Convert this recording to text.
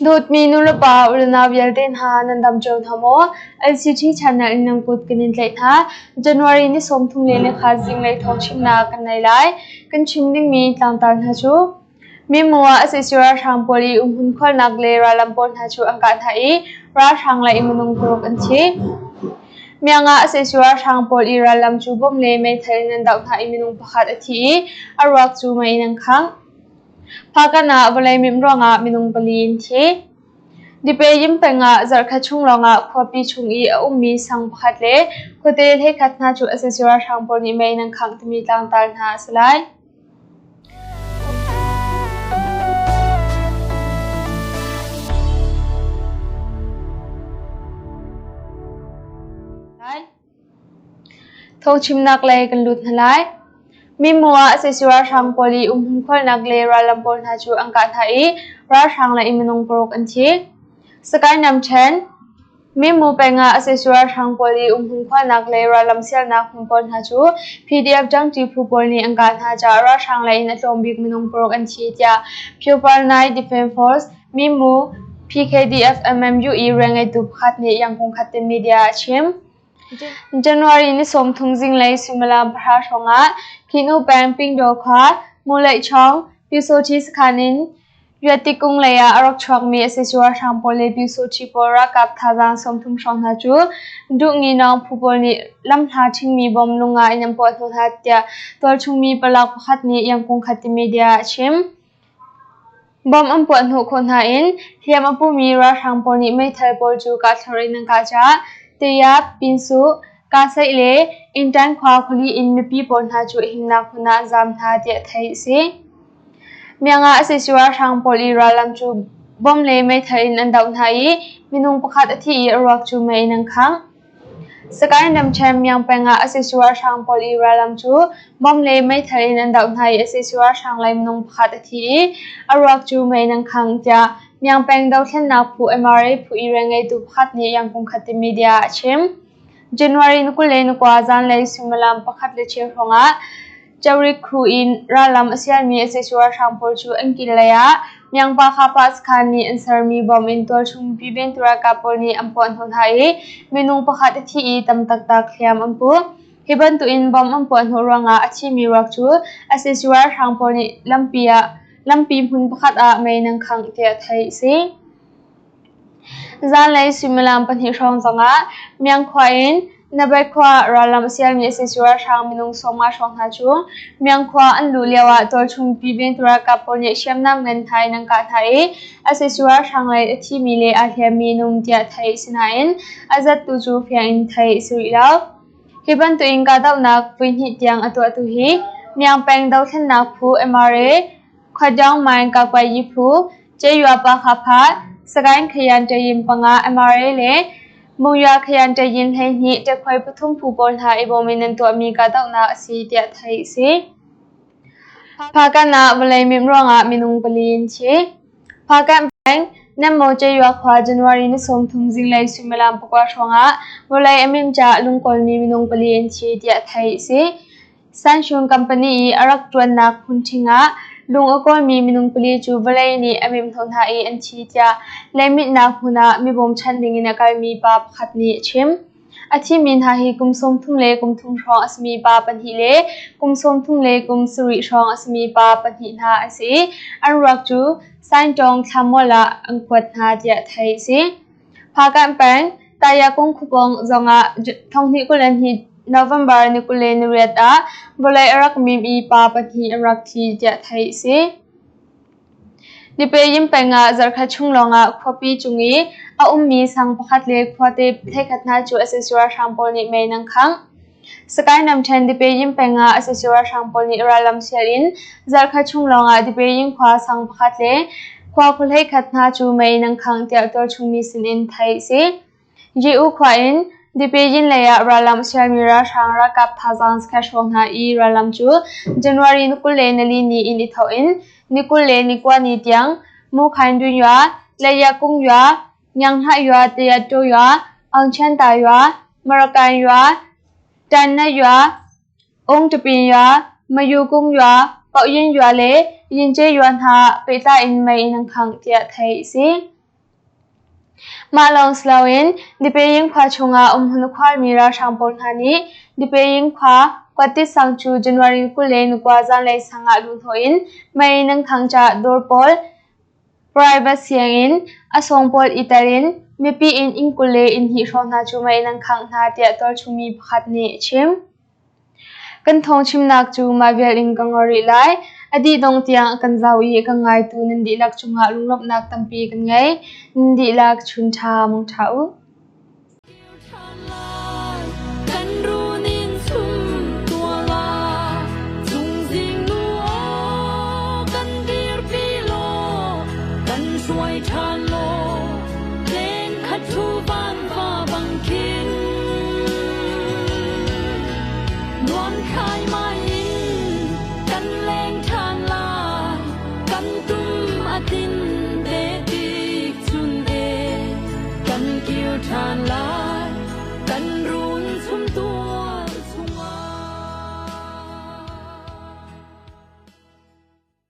Dawtmi nulepa ulenau vialte hna nan dam cio hna maw? LCT channel in nan kut kan in tlaih hna. January ni 34 zinglei thawng chimnak kan nei lai. Kan chim dingmi tlangtar hna cu Mimu ah sac ralhrang pawl i umhmun khualnak le rallam pawl hna cu an kah hna i ralhrang lei minung paruk an thi. Miang ah sac ralhrang pawl i rallam cu bom le meithal in an doh hna i minung pakhat a thi i a ruak cu mei in an khangh. Phakan ah vawlei mimh ruangah minung pali an thi. Dipayim peng ah zarhkhat chung lawngah khuapi chung i a ummi sang pakhat le khuate hleikhat hna cu sac ralhrang pawl nih mei in an khangh timi tlangtar hna a si lai. Thawngchimnak lei kan lut hna lai. Mimu ah sac ralhrang pawl i umhmun khualnak le rallam pawl hna cu an kah hna i ralhrang le minung paruk an thi. Sakae Namṭhen, Mimu peng ah sac ralhrang pawl i umhmun khualnak le rallam sialnak hmun pawl hna cu PDF ṭangṭi phu pawl nih an kah hna caah ralhrang lei in a tlawm bik minung paruk an thi tiah Pyo Nai Defense Force, Mimu, PKDF MMU i rianngeitu pakhat nih Yangon Khatte Media ah a chim. January ni 30 zinglei suimilam 10 hrawngah Phinu peng Pingdaw khua Muleihchawng Pyusawhti sakhan in Riatikung lei ah a rak chuakmi a si. Ralhrang pawl le Pyusawhti pawl ralkap thazaang 30 hrawng hna cu Duhnginawng phu pawl nih lamhla ṭhingmi bom lunga in an puah hnawh hna tiah tualchungmi palak pakhat nih Yangon Khatte Media ah a chim. Bomb an puah hnawh khawh hna in hliam a pumi ralhrang pawl nih meithal pawl cu kahthlorh in an kah caah Tayap, Pinsuh, Kahsaih le Intan khua khuali in mipi pawl hna cu himnak hmun ah an zaam hna tiah theih a si. Miang ah sac ralhrang pawl i rallam cu bomb le meithal in an doh hna i minung pakhat a thi i a ruak cu mei in an khangh. Sagaing ramṭhen Myang peng ah sac ralhrang pawl i rallam cu bomb le meithal in an doh hna i sac ralhrang lei minung pakhat a thi i a ruak cu mei in an khangh tiah Myang peng dothlennak phu MRA phu i rianngeitu pakhat nih Yangon Khatte media ah a chim. January ni 29 zanlei suimilam 1:15 hrawng ah Cawrikhu in rallam a sialmi sac ralhrang pawl cu an kil lei ah Myangpa Khapa sakhan nih an sermi bom in tualchung mipi ventu ralkap pawl nih an puah hnawh hna i minung pakhat a thi i tam taktak hliam an pu. Hi bantukin bom an puah hnawh ruangah a thimi ruak cu sac ralhrang pawl nih lampi ah lampi hmun pakhat ah mei nan khangh tiah theih a si. Zanlei suimilam 2 hrawng zongah Myangkhua in Nabai khua rallam a sialmi sac ralhrang minung 50 hrawng hna cu Myangkhua an luh lioah tualchung mipi ventu ralkap pawl nih hriamnam ngan hna in an kah hna i sac ralhrang lei a thimi le aa hliammi an um tiah theih a si nain a zat tu cu fiang in theih a si rih lo. Hi bantukin kahdohnak voihnih tiang a tuahtu hi Myang peng dothlennak phu MRA, Khuadawng Mine Kakuayi phu, Ceyua pa kha pha, Sagaing Khayan Tayin 5 MRA le Mungya Khayan Tayin 12 Ṭekhuai pathum phu pawl hna i bawm in an tuahmi kahdohnak a si tiah theih a si. Phakan ah vawlei mimh ruangah minung pali an thi. Phakan peng Nammo Ceyua khua January ni 30 zinglei suimilam 9 hrawngah vawlei a mimh caah lungkawlmi minung pali an thi tiah theih a si. Sanshun company i a rak ṭuannak hmun ṭhing ah lung a kawlmi minung pali cu vawlei nih a mimhnawh hna i an thi tiah leimitnak hmun ah mi bawmchan dingin a kalmi pa pakhat nih a chim. A thimi hna hi kum 30 le kum thum hrawng a simi pa pahnih le kum 30 le kum sarih hrawng a simi pa pahnih hna an si i an ruak cu Saintawng thlamual ah an kuat hna tiah theih a si. Phakanh peng, Tayakung khuapawng zongah 2022 November ni 28 ah vawlei a rak mim i pa pahnih an rak thi tiah theih a si. Dipayim peng ah zarhkhat chung lawngah khuapi cung i a ummi sang pakhat le khuate theikhat hna cu sac ralhrang pawl nih mei an khangh. Sakae namṭhen Dipayim peng ah sac ralhrang pawl nih rallam sial in zarhkhat chung lawngah Dipayim khua sang pakhat le khua khuahlei khat hna cu mei in an khangh tiah tualchungmi sinin theih a si. Ye-U khua in Dipayyin lei ah rallam a sialmi ralhrang ralkap thazaang sakhat hrawng hna i rallam cu January ni 24 ni in i thawk in ni 29 ni tiang Mukhain Dun-yua, Layakung-yua, Nyanghlah-yua, Tayatto-yua, Aungchan-ta-yua, Marakan-yua, Tanna-yua, Ungtapin-yua, Mayukung-yua, Paoyin-yua le Yince-yua hna pehtlai in mei in an khangh tiah theih a si. Mah lawng si loin Dipaying khua chungah umhmun a khuarmi ralhrang pawl hna nih Dipaying khua Kuatit sang cu January 29 zanlei sang ah luhhnawh in mei nan khangh caah dawr pawl, private sianginn, a sawng pawl i tel in mipi inn inn 20 le inn hnih hrawng hna cu mei nan khangh hna tiah tualchung mi pakhat nih a chim. Kan thawngchimnak cu mah vial in ka ngol rih lai. A dih dong tiang a kan zau i a kan ngaitu nan dihlak cungah lunglawmhnak tampi kan ngei. Nan dihlak chun ṭha mangṭha u.